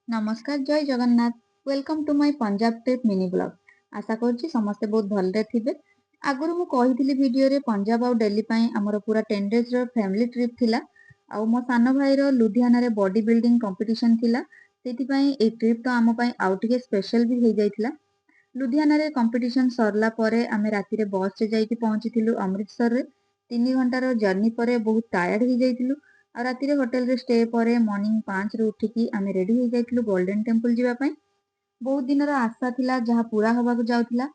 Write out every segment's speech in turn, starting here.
ନମସ୍କାର, ଜୟ Jagannath. Welcome to my Punjab trip mini vlog. ଆଶା କରୁଛି ସମସ୍ତେ ବହୁତ ଭଲରେ ଥିବେ। ଆଗରୁ ମୁଁ କହିଥିଲି ଭିଡ଼ିଓରେ, ପଞ୍ଜାବ ଆଉ ଡେଲି ପାଇଁ ଆମର ପୁରା 10 ଡେଜ୍ର ଫ୍ୟାମିଲି ଟ୍ରିପ୍ ଥିଲା। ଆଉ ମୋ ସାନ ଭାଇର ଲୁଧିଆନାରେ ବଡି ବିଲ୍ଡିଂ କମ୍ପିଟିସନ ଥିଲା, ସେଇଥିପାଇଁ ଏଇ ଟ୍ରିପ୍ ତ ଆମ ପାଇଁ ଆଉ ଟିକେ ସ୍ପେଶାଲ ବି ହେଇଯାଇଥିଲା। ଲୁଧିଆନାରେ କମ୍ପିଟିସନ ସରିଲା ପରେ ଆମେ ରାତିରେ ବସରେ ଯାଇକି ପହଞ୍ଚିଥିଲୁ ଅମୃତସରରେ। 3 ଘଣ୍ଟାର ଜର୍ଣ୍ଣି ପରେ ବହୁତ ଟାୟାର୍ଡ ହେଇଯାଇଥିଲୁ। ଆଉ ରାତିରେ ହୋଟେଲରେ ଷ୍ଟେ ପରେ ମର୍ଣ୍ଣିଂ 5ରୁ ଉଠିକି ଆମେ ରେଡି ହେଇଯାଇଥିଲୁ ଗୋଲ୍ଡେନ ଟେମ୍ପଲ ଯିବା ପାଇଁ। ବହୁତ ଦିନର ଆଶା ଥିଲା, ଯାହା ପୁରା ହବାକୁ ଯାଉଥିଲା।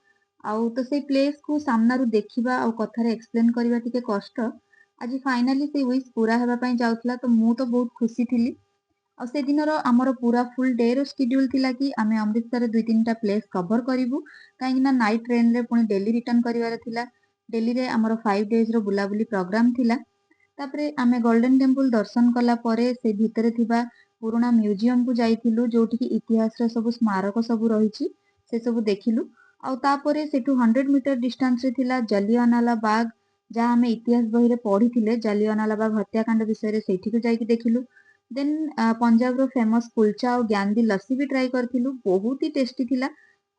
ଆଉ ତ ସେଇ ପ୍ଲେସକୁ ସାମ୍ନାରୁ ଦେଖିବା ଆଉ କଥାରେ ଏକ୍ସପ୍ଲେନ କରିବା ଟିକେ କଷ୍ଟ। ଆଜି ଫାଇନାଲି ସେଇ ୱିଶ୍ ପୁରା ହେବା ପାଇଁ ଯାଉଥିଲା, ତ ମୁଁ ତ ବହୁତ ଖୁସି ଥିଲି। ଆଉ ସେଦିନର ଆମର ପୁରା ଫୁଲ୍ ଡେ ର ସ୍କେଡ୍ୟୁଲ ଥିଲା କି ଆମେ ଅମୃତସରରେ ଦୁଇ ତିନିଟା ପ୍ଲେସ୍ କଭର କରିବୁ, କାହିଁକି ନା ନାଇଟ୍ ଟ୍ରେନରେ ପୁଣି ଡେଲି ରିଟର୍ନ କରିବାର ଥିଲା। ଡେଲିରେ ଆମର 5 ଡେଜ୍ର ବୁଲାବୁଲି ପ୍ରୋଗ୍ରାମ ଥିଲା। ତାପରେ ଆମେ ଗୋଲ୍ଡେନ ଟେମ୍ପଲ ଦର୍ଶନ କଲା ପରେ ସେ ଭିତରେ ଥିବା ପୁରୁଣା ମ୍ୟୁଜିୟମକୁ ଯାଇଥିଲୁ, ଯୋଉଠିକି ଇତିହାସର ସବୁ ସ୍ମାରକ ସବୁ ରହିଛି, ସେ ସବୁ ଦେଖିଲୁ। ଆଉ ତାପରେ ସେଠୁ 100 ମିଟର ଡିଷ୍ଟାନ୍ସରେ ଥିଲା ଜଲିଆନାଲା ବାଗ, ଯାହା ଆମେ ଇତିହାସ ବହିରେ ପଢିଥିଲେ ଜାଲିଆନାଲା ବାଗ ହତ୍ୟାକାଣ୍ଡ ବିଷୟରେ, ସେଇଠିକୁ ଯାଇକି ଦେଖିଲୁ। ଦେନ୍ ପଞ୍ଜାବର ଫେମସ କୁଲଚା ଆଉ ଜ୍ଞାନ ଦି ଲସି ବି ଟ୍ରାଏ କରିଥିଲୁ, ବହୁତ ହି ଟେଷ୍ଟି ଥିଲା।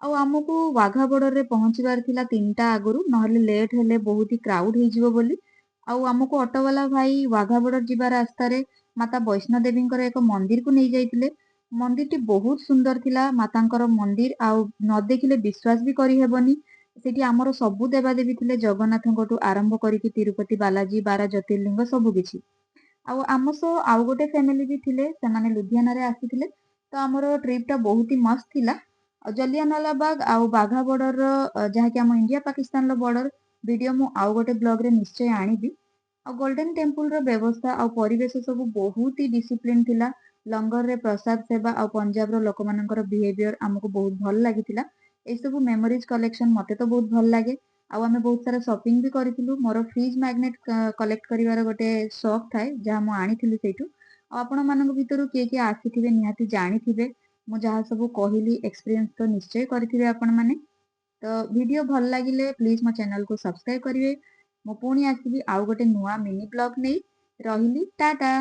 ଆଉ ଆମକୁ ୱାଘା ବର୍ଡରରେ ପହଞ୍ଚିବାର ଥିଲା 3ଟା ଆଗରୁ, ନହେଲେ ଲେଟ୍ ହେଲେ ବହୁତ ହି କ୍ରାଉଡ ହେଇଯିବ ବୋଲି। ଆଉ ଆମକୁ ଅଟୋବାଲା ଭାଇ ୱାଘା ବର୍ଡର ଯିବା ରାସ୍ତାରେ ମାତା ବୈଷ୍ଣୋ ଦେବୀଙ୍କର ଏକ ମନ୍ଦିରକୁ ନେଇଯାଇଥିଲେ। ମନ୍ଦିରଟି ବହୁତ ସୁନ୍ଦର ଥିଲା, ମାତାଙ୍କର ମନ୍ଦିର, ଆଉ ନ ଦେଖିଲେ ବିଶ୍ୱାସ ବି କରିହେବନି। ସେଠି ଆମର ସବୁ ଦେବାଦେବୀ ଥିଲେ, ଜଗନ୍ନାଥଙ୍କଠୁ ଆରମ୍ଭ କରିକି ତିରୁପତି ବାଲାଜୀ, 12 ଜ୍ୟୋତିର୍ଲିଙ୍ଗ, ସବୁ କିଛି। ଆଉ ଆମ ସହ ଆଉ ଗୋଟେ ଫ୍ୟାମିଲି ବି ଥିଲେ, ସେମାନେ ଲୁଧିଆନାରେ ଆସିଥିଲେ। ତ ଆମର ଟ୍ରିପ୍ ଟା ବହୁତ ହି ମସ୍ତ ଥିଲା। ଆଉ ଜଲିଆନାଲା ବାଗ ଆଉ ବାଘା ବର୍ଡରର, ଯାହାକି ଆମ ଇଣ୍ଡିଆ ପାକିସ୍ତାନର ବର୍ଡର, ଭିଡିଓ ମୁଁ ଆଉ ଗୋଟେ ବ୍ଲଗରେ ନିଶ୍ଚୟ ଆଣିବି। ଆଉ ଗୋଲ୍ଡେନ ଟେମ୍ପଲର ବ୍ୟବସ୍ଥା ଆଉ ପରିବେଶ ସବୁ ବହୁତ ହି ଡିସିପ୍ଲିନ ଥିଲା। ଲଙ୍ଗରରେ ପ୍ରସାଦ ସେବା ଆଉ ପଞ୍ଜାବର ଲୋକମାନଙ୍କର ବିହେଭିୟର ଆମକୁ ବହୁତ ଭଲ ଲାଗିଥିଲା। ଏସବୁ ମେମୋରିଜ କଲେକ୍ସନ ମତେ ତ ବହୁତ ଭଲ ଲାଗେ। ଆଉ ଆମେ ବହୁତ ସାରା ସପିଂ ବି କରିଥିଲୁ। ମୋର ଫ୍ରିଜ ମ୍ୟାଗ୍ନେଟ କଲେକ୍ଟ କରିବାର ଗୋଟେ ସକ୍ ଥାଏ, ଯାହା ମୁଁ ଆଣିଥିଲି ସେଇଠୁ। ଆଉ ଆପଣ ମାନଙ୍କ ଭିତରୁ କିଏ କିଏ ଆସିଥିବେ, ନିହାତି ଜାଣିଥିବେ। ମୁଁ ଯାହା ସବୁ କହିଲି, ଏକ୍ସପିରିଏନ୍ସ ତ ନିଶ୍ଚୟ କରିଥିବେ ଆପଣମାନେ। ତ ଭିଡିଓ ଭଲ ଲାଗିଲେ ପ୍ଲିଜ ମୋ ଚ୍ୟାନେଲକୁ ସବସ୍କ୍ରାଇବ କରିବେ। ମୁଁ ପୁଣି ଆସିବି ଆଉ ଗୋଟେ ନୂଆ ମିନି ବ୍ଲଗ ନେଇ। ରହିଲି, ଟାଟା।